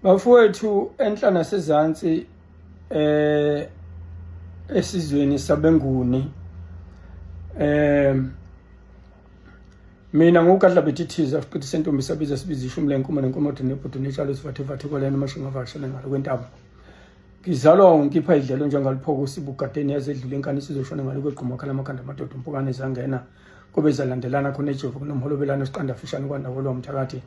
Bafowethu enhla nasezansi eh esizweni sabenguni eh mina ngugadla bethithiza futhi sentombi sabiza sibiza ishumi lenkomo nenkomo nebhudu netshalo sivathe kwalena amashinga avakashele ngalo kwentaba. Ngizalwa unkipha idlelo njengaliphoka usibugadeni yazedlula inkani sizoshona ngalo kwegquma khala amakhanda amadoda umpukane zangena kube zalandelana khona ejovu kunomholobelano siqanda fishane kwandawo lwamthakathi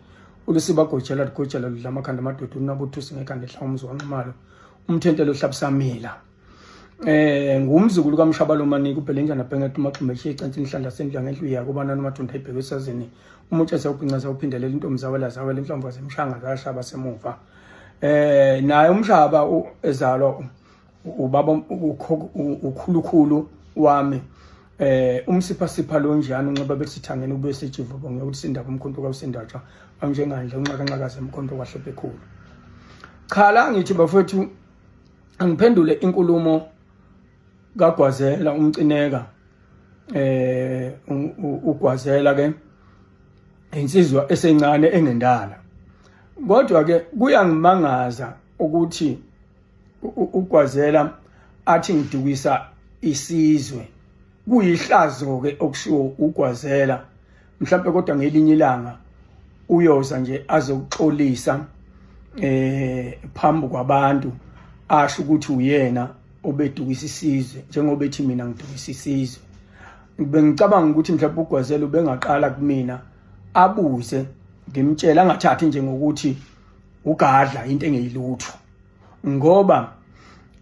ulusiba gojela lugojela ludla amakhanda amadoda unabuthusi ngekhanda ehla umzi wanxumalo umthentelo ohlabusamila eh ngumzukulu kaMshabalo Maniki ubhelenjana bhengeqa umaxumbe eshiye ecansini ihlandla sendlu ngenhlu iya kubana nomathunda ibheke esazini umutshesa ubhinca sawuphindelela intombi zawela zawela inhlamvu zemshanga zashaba semuva eh naye umshaba ezalwa ubaba ukhulukhulu wami eh umsipha sipha lo njani unxiba besithangeni ube sejivubo ngekuthi sindaba umkhonto kawusindatsha anjengandle unxakanxakaze umkhonto kwahlophe ekhulu. Cha la ngithi bafethu angiphendule inkulumo kaGwazela umcineka eh uGwazela ke insizwa esencane engendala kodwa ke kuyangimangaza ukuthi uGwazela athi ngidukisa isizwe. Kuyihlazo ke okushiwo uGwazela mhlawumbe, kodwa ngelinye ilanga uyoza nje azokuxolisa eh phambi kwabantu asho ukuthi uyena obedukisa isizwe njengoba ethi mina ngidukisa isizwe. Bengicabanga ukuthi mhlawumbe uGwazela ubengaqala kumina abuze ngimtshela, angathathi nje ngokuthi ugadla into engeyilutho, ngoba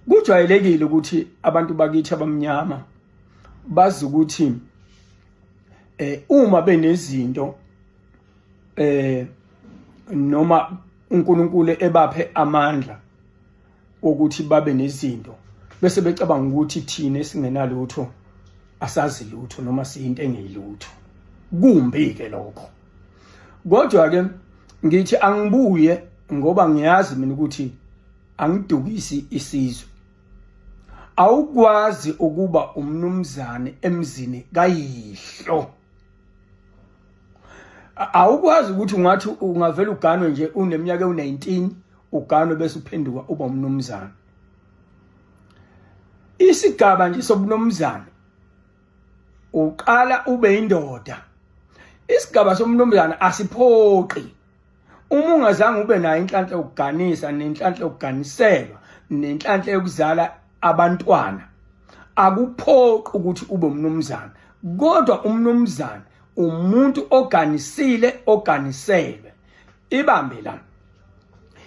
kujwayelekile ukuthi abantu bakithi abamnyama bazi ukuthi eh uma benezinto eh noma uNkulunkulu ebaphe amandla ukuthi babe nezinto bese becabanga ukuthi thina esingenalutho asazi lutho noma siyinto engeyilutho. Kumbi ke lokho, kodwa ke ngithi angibuye ngoba ngiyazi mina ukuthi angidukisi isizwe. Awukwazi ukuba umnumzane emzini kayihlo, awukwazi ukuthi ungathi ungavela uganwe nje uneminyaka ewu-19 uganwe bese uphenduka uba umnumzane. Isigaba nje sobunumzane uqala ube indoda. Isigaba somnumzane asiphoqi. Uma ungazange ube nayo inhlanhla yokuganisa nenhlanhla yokuganiselwa nenhlanhla yokuzala abantwana, akuphoqi ukuthi ube umnumzane. Kodwa umnumzane umuntu oganisile, oganiselwe. Ibambe la,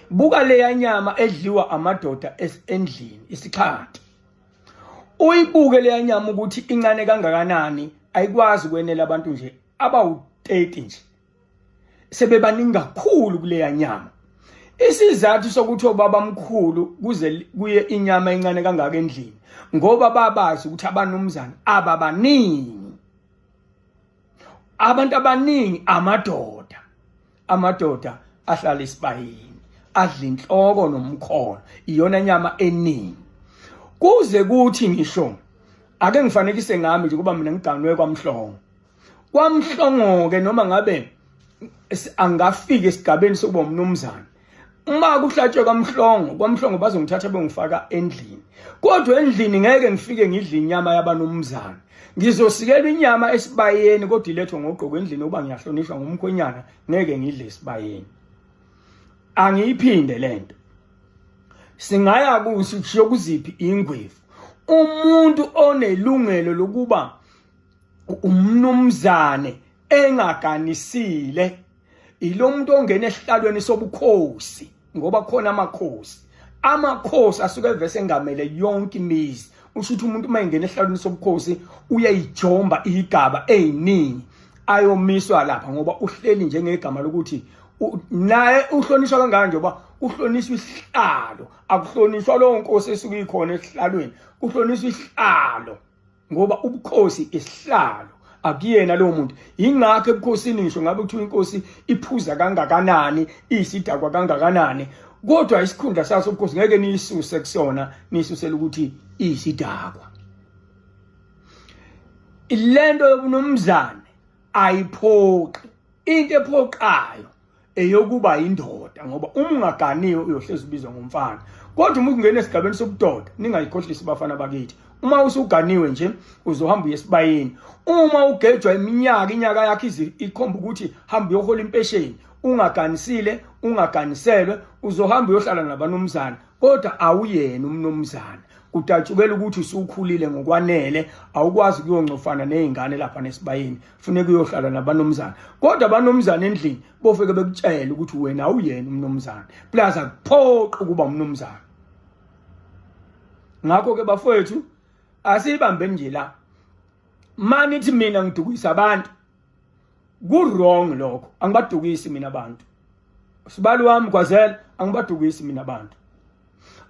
buka leya nyama edliwa amadoda endlini isixhanti, uyibuke leya nyama ukuthi incane kangakanani, ayikwazi ukwenela abantu nje abawu-30 nje, sebebaningi kakhulu kuleya nyama. Isizathu sokuthi obaba mkhulu kuze kuye inyama encane kangaka endlini, ngoba babazi ukuthi abanumzane ababaningi, abantu abaningi amadoda, amadoda ahlala esibayeni adla inhloko nomkhono, iyona nyama eningi. Kuze kuthi ngisho ake ngifanekise ngami nje, kuba mina ngiganwe kwaMhlongo. KwaMhlongo ke noma ngabe angafika esigabeni sokuba umnumzane, uma kuhlatshwe kwaMhlongo, kwaMhlongo bazongithatha bengifaka endlini, kodwa endlini ngeke ngifike ngidle inyama yabanumzane. Ngizosikelwa inyama esibayeni kodwa ilethwe ngogqoko endlini, uba ngiyahlonishwa ngumkhwenyana, ngeke ngidle esibayeni. Angiyiphinde lento. Singaya kusho kuziphi ingwevu umuntu onelungelo lokuba umnumzane engaganisile? Ilo muntu ongena esihlalweni sobukhosi, ngoba khona amakhosi, amakhosi asuke evese engamele yonke imizi. Usho ukuthi umuntu uma engena esihlalweni sobukhosi uyayijomba igaba eziningi ayomiswa lapha, ngoba uhleli njengegama lokuthi naye uhlonishwa kangaka njengoba kuhlonishwa isihlalo. Akuhlonishwa lowo nkosi esuke ikhona esihlalweni, kuhlonishwa isihlalo, ngoba ubukhosi isihlalo, akuyena lowo muntu. Yingakho ebukhosini ngisho ngabe kuthiwa inkosi iphuza kangakanani, iyisidakwa kangakanani, kodwa isikhundla saso ubukhosi ngeke niyisuse kusona niyisusele ukuthi iyisidakwa. Lento yobunomzane ayiphoqi. Into ephoqayo Eyokuba indoda, ngoba uma ungaganiwe uyohlezi ubizwa ngomfana. Kodwa uma ungena esigabeni sobudoda, ningayikhohlisi bafana bakithi, uma usuganiwe nje uzohamba uye esibayeni. Uma ugejwa iminyaka, inyaka yakho ikhomba ukuthi hamba uyohola impesheni, unganisile unganiselwe, uzohamba uyohlala nabanumzana, kodwa awuyena umnumzana. Kudatshukela ukuthi usukhulile ngokwanele, awukwazi ukuyoncofana nezingane lapha nesibayeni, funeka uyohlala nabanumzana. Kodwa abanumzana endlini bofike bekutshela ukuthi wena awuyena umnumzana, plus akuphoqi ukuba umnumzana. Ngakho ke bafowethu, asibambe nje la. Manithi mina ngidukisa abantu, ku wrong lokho. Angibadukisi mina abantu, sibali wami Gwazela, angibadukisi mina abantu.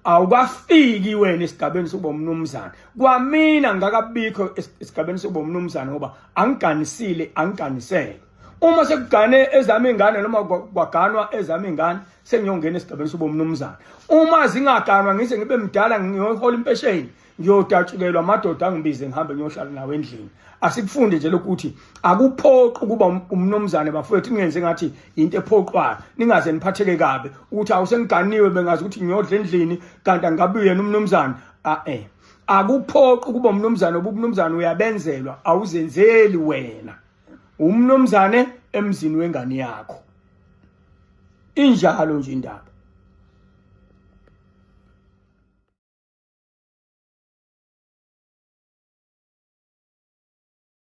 Awukafiki wena esigabeni sokuba umnumzana. Kwamina ngakabikho esigabeni sokuba umnumzana, ngoba angiganisile, angiganisele. Uma sekugane ezami ingane noma kwaganwa ezami ingane, sengiyongena esigabeni sokuba umnumzana. Uma zingaganwa ngize ngibe mdala, ngiyohola impesheni, ngiyodatshukelwa amadoda angibize, ngihambe ngiyohlala nawo endlini. Asikufunde nje lokuthi akuphoqi ukuba umnumzane bafowethu. Ningenze ngathi into ephoqwayo, ningaze niphatheke kabi ukuthi awusengiganiwe, bengazi ukuthi ngiyodla endlini kanti angabe uyena umnumzane. A eh akuphoqi ukuba umnumzane. Ubumnumzane uyabenzelwa, awuzenzeli wena. Umnumzane emzini wengane yakho, injalo nje indaba.